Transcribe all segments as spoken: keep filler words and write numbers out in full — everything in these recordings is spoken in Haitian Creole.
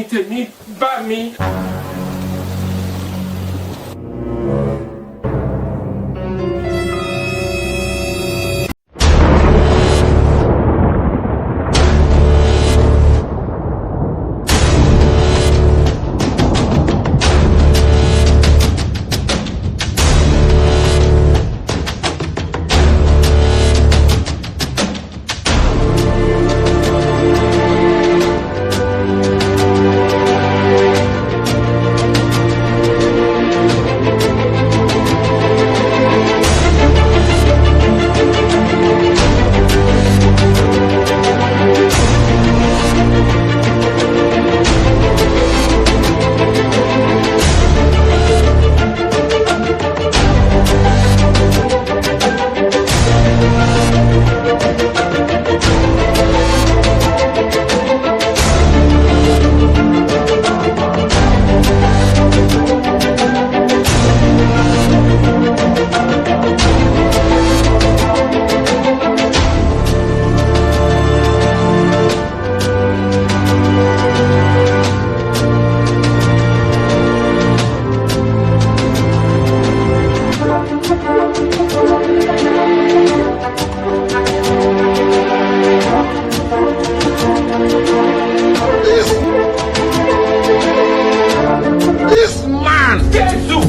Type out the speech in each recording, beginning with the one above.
Se mi, pa mi. This, this man! Jezi!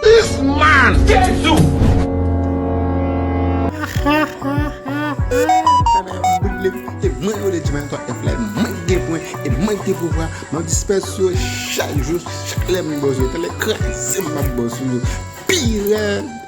This man! Jezi! E mwen yo le Dimanche F la, e mwen ki gen pwen, e mwen ki gen pouvwa, m ap dispèse yo chak jou, chak lè m bòz yo, tande kraze m ap bòz yo, pi rèd.